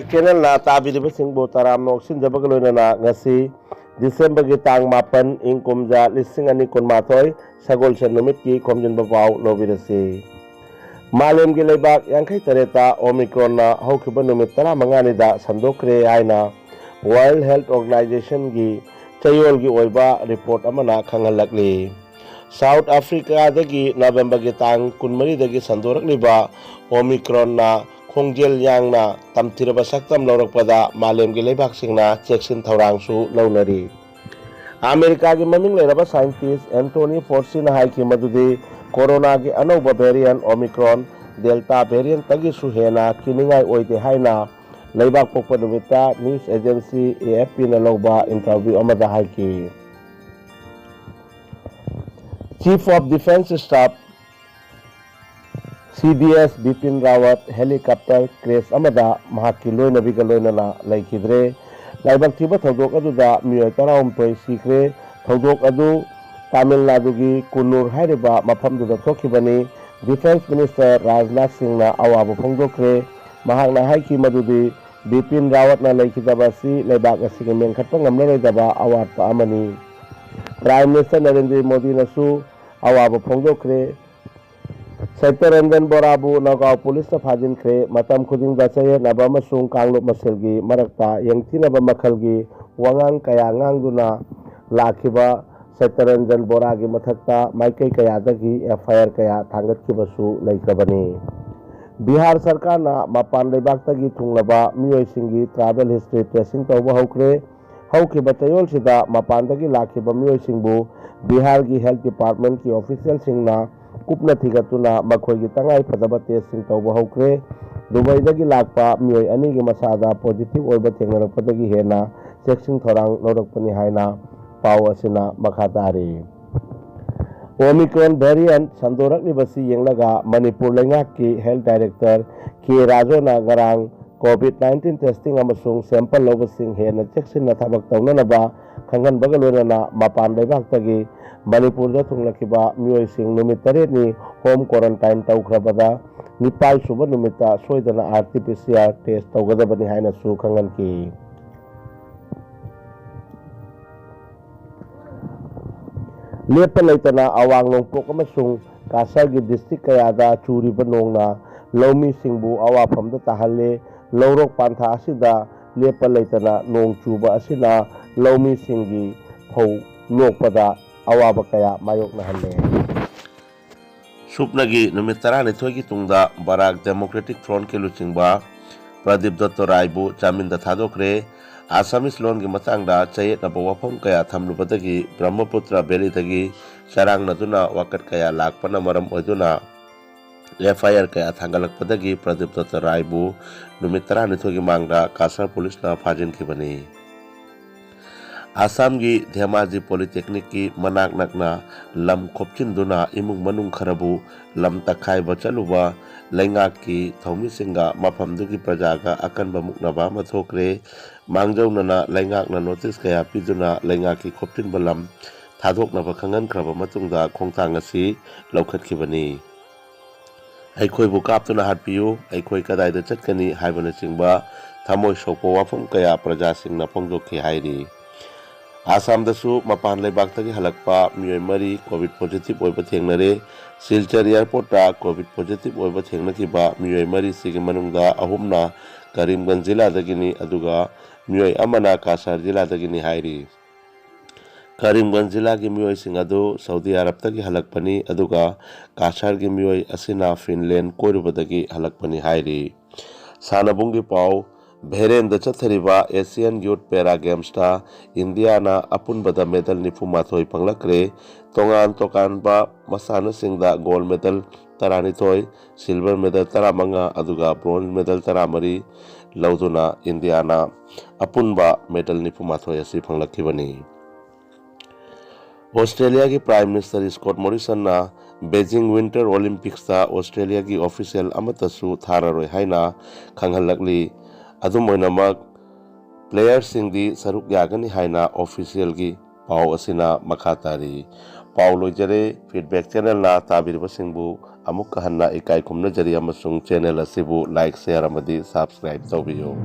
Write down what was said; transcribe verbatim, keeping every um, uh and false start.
ꯆꯦꯅꯦꯜꯅ ꯇꯥꯕꯤꯔꯤꯕꯁꯤꯡꯕꯨ ꯇꯔꯥꯝꯅ ꯑꯣꯛꯁꯤꯟꯖꯕꯒ ꯂꯣꯏꯅꯅ ꯉꯁꯤ ꯗꯤꯁꯦꯝꯕꯔꯒꯤ ꯇꯥꯡ ꯃꯥꯄꯟ, ꯏꯪ ꯀꯨꯝꯖꯥ ꯂꯤꯁꯤꯡ ꯑꯅꯤ ꯀꯨꯟꯃꯥꯊꯣꯏ, ꯁꯒꯣꯜꯁꯦꯟ ꯅꯨꯃꯤꯠꯀꯤ ꯈꯣꯝꯖꯤꯟꯕ ꯄꯥꯎ ꯂꯧꯕꯤꯔꯁꯤ꯫ ꯃꯥꯂꯦꯝꯒꯤ ꯂꯩꯕꯥꯛ ꯌꯥꯡꯈꯩ ꯇꯔꯦꯠꯇ ꯑꯣꯃꯤꯀ꯭ꯔꯣꯟꯅ ꯍꯧꯈꯤꯕ ꯅꯨꯃꯤꯠ ꯇꯔꯥꯃꯉꯥꯅꯤꯗ ꯁꯟꯗꯣꯛꯈ꯭ꯔꯦ ꯍꯥꯏꯅ World Health Organizationꯒꯤ ꯆꯌꯣꯜꯒꯤ ꯑꯣꯏꯕ ꯔꯤꯄꯣꯔꯠ ꯑꯃꯅ ꯈꯪꯍꯜꯂꯛꯂꯤ꯫ ꯁꯥꯎꯠ ꯑꯐ꯭ꯔꯤꯀꯥꯗꯒꯤ ꯅꯕꯦꯝꯕꯔꯒꯤ ꯇꯥꯡ ꯀꯨꯟꯃꯔꯤꯗꯒꯤ ꯁꯟꯗꯣꯔꯛꯂꯤꯕ ꯑꯣꯃꯤꯀ꯭ꯔꯣꯟꯅ ꯈꯣꯡꯖꯦꯜ ꯌꯥꯡꯅ ꯇꯝꯊꯤꯔꯕ ꯁꯛꯇꯝ ꯂꯧꯔꯛꯄꯗ ꯃꯥꯂꯦꯝꯒꯤ ꯂꯩꯕꯥꯛꯁꯤꯡꯅ ꯆꯦꯛꯁꯤꯟ ꯊꯧꯔꯥꯡꯁꯨ ꯂꯧꯅꯔꯤ꯫ ꯑꯃꯦꯔꯤꯀꯥꯒꯤ ꯃꯃꯤꯡ ꯂꯩꯔꯕ ꯁꯥꯏꯟꯇꯤꯁ ꯑꯦꯟꯊꯣꯅꯤ ꯐꯣꯔꯁꯤꯅ ꯍꯥꯏꯈꯤ ꯃꯗꯨꯗꯤ ꯀꯣꯔꯣꯅꯥꯒꯤ ꯑꯅꯧꯕ ꯚꯦꯔꯤꯌꯟ ꯑꯣꯃꯤꯀ꯭ꯔꯣꯟ ꯗꯦꯜꯇꯥ ꯚꯦꯔꯤꯌꯟꯇꯒꯤꯁꯨ ꯍꯦꯟꯅ ꯀꯤꯅꯤꯡꯉꯥꯏ ꯑꯣꯏꯗꯦ ꯍꯥꯏꯅ ꯂꯩꯕꯥꯛ ꯄꯣꯛꯄ ꯅꯨꯃꯤꯠꯇ ꯅ꯭ꯌꯨꯁ ꯑꯦꯖꯦꯟꯁꯤ AFPꯅ ꯂꯧꯕ ꯏꯟꯇꯔꯚ꯭ꯌꯨ ꯑꯃꯗ ꯍꯥꯏꯈꯤ꯫ Chief of Defence Staff, CDS, Bipin Rawat helicopter crash ꯑꯃꯗ ꯃꯍꯥꯛꯀꯤ ꯂꯣꯏꯅꯕꯤꯒ ꯂꯣꯏꯅꯅ ꯂꯩꯈꯤꯗ꯭ꯔꯦ꯫ ꯂꯥꯏꯕꯛ ꯊꯤꯕ ꯊꯧꯗꯣꯛ ꯑꯗꯨꯗ ꯃꯤꯑꯣꯏ ꯇꯔꯥꯍꯨꯝꯗꯣꯏ ꯁꯤꯈ꯭ꯔꯦ꯫ ꯊꯧꯗꯣꯛ ꯑꯗꯨ ꯇꯥꯃꯤꯜ ꯅꯥꯗꯨꯒꯤ ꯀꯨꯟꯅꯨꯔ ꯍꯥꯏꯔꯤꯕ ꯃꯐꯝꯗꯨꯗ ꯊꯣꯛꯈꯤꯕꯅꯤ꯫ ꯗꯤꯐꯦꯟꯁ ꯃꯤꯅꯤꯁꯇꯔ ꯔꯥꯖꯅꯥꯊ ꯁꯤꯡꯅ ꯑꯋꯥꯕ ꯐꯣꯡꯗꯣꯛꯈ꯭ꯔꯦ꯫ ꯃꯍꯥꯛꯅ ꯍꯥꯏꯈꯤ ꯃꯗꯨꯗꯤ ꯕꯤꯄꯤꯟ ꯔꯥꯋꯠꯅ ꯂꯩꯈꯤꯗꯕ ꯑꯁꯤ ꯂꯩꯕꯥꯛ ꯑꯁꯤꯒꯤ ꯃꯦꯟꯈꯠꯄ ꯉꯝꯂꯔꯣꯏꯗꯕ ꯑꯋꯥꯠꯄ ꯑꯃꯅꯤ꯫ ꯄ꯭ꯔꯥꯏꯝ ꯃꯤꯅꯤꯁꯇꯔ ꯅꯔꯦꯟꯗ꯭ꯔ ꯃꯣꯗꯤꯅꯁꯨ ꯑꯋꯥꯕ ꯐꯣꯡꯗꯣꯛꯈ꯭ꯔꯦ꯫ ꯁꯠꯇꯔꯟꯖꯟ ꯕꯣꯔꯥꯕꯨ ꯅꯒꯥꯎ ꯄꯨꯂꯤꯁꯅ ꯐꯥꯖꯤꯟꯈ꯭ꯔꯦ꯫ ꯃꯇꯝ ꯈꯨꯗꯤꯡꯗ ꯆꯌꯦꯠꯅꯕ ꯑꯃꯁꯨꯡ ꯀꯥꯡꯂꯨꯞ ꯃꯁꯦꯜꯒꯤ ꯃꯔꯛꯇ ꯌꯦꯡꯊꯤꯅꯕ ꯃꯈꯜꯒꯤ ꯋꯥꯉꯥꯡ ꯀꯌꯥ ꯉꯥꯡꯗꯨꯅ ꯂꯥꯛꯈꯤꯕ ꯁꯠꯇꯔꯟꯖꯟ ꯕꯣꯔꯥꯒꯤ ꯃꯊꯛꯇ ꯃꯥꯏꯀꯩ ꯀꯌꯥꯗꯒꯤ FIR ꯀꯌꯥ ꯊꯥꯡꯒꯠꯈꯤꯕꯁꯨ ꯂꯩꯈ꯭ꯔꯕꯅꯤ꯫ ꯕꯤꯍꯥꯔ ꯁꯔꯀꯥꯔꯅ ꯃꯄꯥꯟ ꯂꯩꯕꯥꯛꯇꯒꯤ ꯊꯨꯡꯂꯕ ꯃꯤꯑꯣꯏꯁꯤꯡꯒꯤ travel history tracing ꯇꯧꯕ ꯍꯧꯈ꯭ꯔꯦ꯫ ꯍꯧꯈꯤꯕ ꯆꯌꯣꯜꯁꯤꯗ ꯃꯄꯥꯟꯗꯒꯤ ꯂꯥꯛꯈꯤꯕ ꯃꯤꯑꯣꯏꯁꯤꯡꯕꯨ ꯕꯤꯍꯥꯔꯒꯤ health departmentꯀꯤ officialꯁꯤꯡꯅ ꯀꯨꯞꯅ ꯊꯤꯒꯠꯇꯨꯅ ꯃꯈꯣꯏꯒꯤ ꯇꯉꯥꯏ ꯐꯗꯕ testꯁꯤꯡ ꯇꯧꯕ ꯍꯧꯈ꯭ꯔꯦ꯫ ꯗꯨꯕꯩꯗꯒꯤ ꯂꯥꯛꯄ ꯃꯤꯑꯣꯏ ꯑꯅꯤꯒꯤ ꯃꯁꯥꯗ positive ꯑꯣꯏꯕ ꯊꯦꯡꯅꯔꯛꯄꯗꯒꯤ ꯍꯦꯟꯅ ꯆꯦꯛꯁꯤꯟ ꯊꯧꯔꯥꯡ ꯂꯧꯔꯛꯄꯅꯤ ꯍꯥꯏꯅ ꯄꯥꯎ ꯑꯁꯤꯅ ꯃꯈꯥ ꯇꯥꯔꯤ꯫ Omicron variant ꯁꯟꯗꯣꯔꯛꯂꯤꯕꯁꯤ ꯌꯦꯡꯂꯒ ꯃꯅꯤꯄꯨꯔ ꯂꯩꯉꯥꯛꯀꯤ health director ꯀꯦ ꯔꯥꯖꯨꯅ ꯉꯔꯥꯡ COVID nineteen testing ꯑꯃꯁꯨꯡ sample ꯂꯧꯕꯁꯤꯡ ꯍꯦꯟꯅ ꯆꯦꯛꯁꯤꯟꯅ ꯊꯕꯛ ꯇꯧꯅꯅꯕ ꯈꯪꯍꯟꯕꯒ ꯂꯣꯏꯅꯅ ꯃꯄꯥꯟ ꯂꯩꯕꯥꯛꯇꯒꯤ ꯃꯅꯤꯄꯨꯔꯗ ꯊꯨꯡꯂꯛꯈꯤꯕ ꯃꯤꯑꯣꯏꯁꯤꯡ ꯅꯨꯃꯤꯠ ꯇꯔꯦꯠꯅꯤ home quarantine ꯇꯧꯈ꯭ꯔꯕꯗ ꯅꯤꯄꯥꯜ ꯁꯨꯕ ꯅꯨꯃꯤꯠꯇ ꯁꯣꯏꯗꯅ RT-PCR test ꯇꯧꯒꯗꯕꯅꯤ ꯍꯥꯏꯅꯁꯨ ꯈꯪꯍꯟꯈꯤ꯫ ꯂꯦꯞꯄ ꯂꯩꯇꯅ ꯑꯋꯥꯡ ꯅꯣꯡꯄꯣꯛ ꯑꯃꯁꯨꯡ ꯀꯥꯁꯥꯔꯒꯤ district ꯀꯌꯥꯗ ꯆꯨꯔꯤꯕ ꯅꯣꯡꯅ ꯂꯧꯃꯤꯁꯤꯡꯕꯨ ꯑꯋꯥꯐꯝꯗ ꯇꯥꯍꯜꯂꯦ꯫ ꯂꯧꯔꯣꯛ ꯄꯟꯊꯥ ꯑꯁꯤꯗ ꯂꯦꯞꯄ ꯂꯩꯇꯅ ꯅꯣꯡ ꯆꯨꯕ ꯑꯁꯤꯅ ꯂꯧꯃꯤꯁꯤꯡꯒꯤ ꯐꯧ ꯂꯣꯛꯄꯗ ꯑꯋꯥꯕ ꯀꯌꯥ ꯃꯥꯌꯣꯛꯅꯍꯜꯂꯦ꯫ ꯁꯨꯞꯅꯒꯤ ꯅꯨꯃꯤꯠ ꯇꯔꯥꯅꯤꯊꯣꯏꯒꯤ ꯇꯨꯡꯗ ꯕꯔꯥꯛ Democratic Frontꯀꯤ ꯂꯨꯆꯤꯡꯕ ꯄ꯭ꯔꯗꯤꯞ ꯗꯠꯇ ꯔꯥꯏꯕꯨ ꯖꯥꯃꯤꯟꯗ ꯊꯥꯗꯣꯛꯈ꯭ꯔꯦ꯫ Assamese ꯂꯣꯟꯒꯤ ꯃꯇꯥꯡꯗ ꯆꯌꯦꯠꯅꯕ ꯋꯥꯐꯝ ꯀꯌꯥ ꯊꯝꯂꯨꯕꯗꯒꯤ ꯕ꯭ꯔꯍꯃꯄꯨꯇ꯭ꯔ valleyꯗꯒꯤ ꯆꯔꯥꯡꯅꯗꯨꯅ ꯋꯥꯀꯠ ꯀꯌꯥ ꯂꯥꯛꯄꯅ ꯃꯔꯝ ꯑꯣꯏꯗꯨꯅ FIR ꯀꯌꯥ ꯊꯥꯡꯒꯠꯂꯛꯄꯗꯒꯤ ꯄ꯭ꯔꯗꯤꯞ ꯗꯠꯇ ꯔꯥꯏꯕꯨ ꯅꯨꯃꯤꯠ ꯇꯔꯥꯅꯤꯊꯣꯏꯒꯤ ꯃꯥꯡꯗ ꯀꯥꯁꯥꯔ ꯄꯨꯂꯤꯁꯅ ꯐꯥꯖꯤꯟꯈꯤꯕꯅꯤ꯫ ꯑꯁꯥꯝꯒꯤ ꯙꯦꯃꯥꯖꯤ Polytechnicꯀꯤ ꯃꯅꯥꯛ ꯅꯛꯅ ꯂꯝ ꯈꯣꯞꯆꯤꯟꯗꯨꯅ ꯏꯃꯨꯡ ꯃꯅꯨꯡ ꯈꯔꯕꯨ ꯂꯝ ꯇꯛꯈꯥꯏꯕ ꯆꯠꯂꯨꯕ ꯂꯩꯉꯥꯛꯀꯤ ꯊꯧꯃꯤꯁꯤꯡꯒ ꯃꯐꯝꯗꯨꯒꯤ ꯄ꯭ꯔꯖꯥꯒ ꯑꯀꯟꯕ ꯃꯨꯛꯅꯕ ꯑꯃ ꯊꯣꯛꯈ꯭ꯔꯦ꯫ ꯃꯥꯡꯖꯧꯅꯅ ꯂꯩꯉꯥꯛꯅ notice ꯀꯌꯥ ꯄꯤꯗꯨꯅ ꯂꯩꯉꯥꯛꯀꯤ ꯈꯣꯞꯆꯤꯟꯕ ꯂꯝ ꯊꯥꯗꯣꯛꯅꯕ ꯈꯪꯍꯟꯈ꯭ꯔꯕ ꯃꯇꯨꯡꯗ ꯈꯣꯡꯊꯥꯡ ꯑꯁꯤ ꯂꯧꯈꯠꯈꯤꯕꯅꯤ꯫ "ꯑꯩꯈꯣꯏꯕꯨ ꯀꯥꯞꯇꯨꯅ ꯍꯥꯠꯄꯤꯌꯨ, ꯑꯩꯈꯣꯏ ꯀꯗꯥꯏꯗ ꯆꯠꯀꯅꯤ?" ꯍꯥꯏꯕꯅꯆꯤꯡꯕ ꯊꯃꯣꯏ ꯁꯣꯛꯄ ꯋꯥꯐꯝ ꯀꯌꯥ ꯄ꯭ꯔꯖꯥꯁꯤꯡꯅ ꯐꯣꯡꯗꯣꯛꯈꯤ ꯍꯥꯏꯔꯤ꯫ ꯑꯁꯥꯝꯗꯁꯨ ꯃꯄꯥꯟ ꯂꯩꯕꯥꯛꯇꯒꯤ ꯍꯜꯂꯛꯄ ꯃꯤꯑꯣꯏ ꯃꯔꯤ COVID positive ꯑꯣꯏꯕ ꯊꯦꯡꯅꯔꯦ꯫ ꯁꯤꯜꯆꯔ airportꯇ COVID positive ꯑꯣꯏꯕ ꯊꯦꯡꯅꯈꯤꯕ ꯃꯤꯑꯣꯏ ꯃꯔꯤꯁꯤꯒꯤ ꯃꯅꯨꯡꯗ ꯑꯍꯨꯝꯅ ꯀꯔꯤꯝꯒꯟꯖ ꯖꯤꯂꯥꯗꯒꯤꯅꯤ, ꯑꯗꯨꯒ ꯃꯤꯑꯣꯏ ꯑꯃꯅ ꯀꯥꯁꯥꯔ ꯖꯤꯂꯥꯗꯒꯤꯅꯤ ꯍꯥꯏꯔꯤ꯫ ꯀꯔꯤꯝꯒꯟꯖ ꯖꯤꯂꯥꯒꯤ ꯃꯤꯑꯣꯏꯁꯤꯡ ꯑꯗꯨ ꯁꯥꯎꯗꯤ ꯑꯔꯕꯇꯒꯤ ꯍꯜꯂꯛꯄꯅꯤ, ꯑꯗꯨꯒ ꯀꯥꯁꯥꯔꯒꯤ ꯃꯤꯑꯣꯏ ꯑꯁꯤꯅ ꯐꯤꯟꯂꯦꯟ ꯀꯣꯏꯔꯨꯕꯗꯒꯤ ꯍꯜꯂꯛꯄꯅꯤ ꯍꯥꯏꯔꯤ꯫ ꯁꯥꯟꯅꯕꯨꯡꯒꯤ ꯄꯥꯎ꯫ ꯕꯍꯔꯦꯟꯗ ꯆꯠꯊꯔꯤꯕ Asian Youth Para Gamesꯇ ꯏꯟꯗꯤꯌꯥꯅ ꯑꯄꯨꯟꯕꯗ medal ꯅꯤꯐꯨ ꯃꯥꯊꯣꯏ ꯐꯪꯂꯛꯈ꯭ꯔꯦ꯫ ꯇꯣꯉꯥꯟ ꯇꯣꯉꯥꯟꯕ ꯃꯁꯥꯟꯅꯁꯤꯡꯗ gold medal ꯇꯔꯥꯅꯤꯊꯣꯏ, silver medal ꯇꯔꯥꯃꯉꯥ, ꯑꯗꯨꯒ bronze medal ꯇꯔꯥꯃꯔꯤ ꯂꯧꯗꯨꯅ ꯏꯟꯗꯤꯌꯥꯅ ꯑꯄꯨꯟꯕ medal ꯅꯤꯐꯨ ꯃꯥꯊꯣꯏ ꯑꯁꯤ ꯐꯪꯂꯛꯈꯤꯕꯅꯤ꯫ ꯑꯣꯁꯇ꯭ꯔꯦꯂꯤꯌꯥꯒꯤ Prime Minister Scott Morrisonꯅ Beijing Winter Olympicsꯇ ꯑꯣꯁꯇ꯭ꯔꯦꯂꯤꯌꯥꯒꯤ official ꯑꯃꯠꯇꯁꯨ ꯊꯥꯔꯔꯣꯏ ꯍꯥꯏꯅ ꯈꯪꯍꯜꯂꯛꯂꯤ꯫ ꯑꯗꯨꯝ ꯑꯣꯏꯅꯃꯛ, playerꯁꯤꯡꯗꯤ ꯁꯔꯨꯛ ꯌꯥꯒꯅꯤ ꯍꯥꯏꯅ officialꯒꯤ ꯄꯥꯎ ꯑꯁꯤꯅ ꯃꯈꯥ ꯇꯥꯔꯤ꯫ ꯄꯥꯎ ꯂꯣꯏꯖꯔꯦ꯫ Feedback Channelꯅ ꯇꯥꯕꯤꯔꯤꯕꯁꯤꯡꯕꯨ ꯑꯃꯨꯛꯀ ꯍꯟꯅ ꯏꯀꯥꯏ ꯈꯨꯝꯅꯖꯔꯤ ꯑꯃꯁꯨꯡ channel ꯑꯁꯤꯕꯨ like, share ꯑꯃꯗꯤ subscribe ꯇꯧꯕꯤꯌꯨ꯫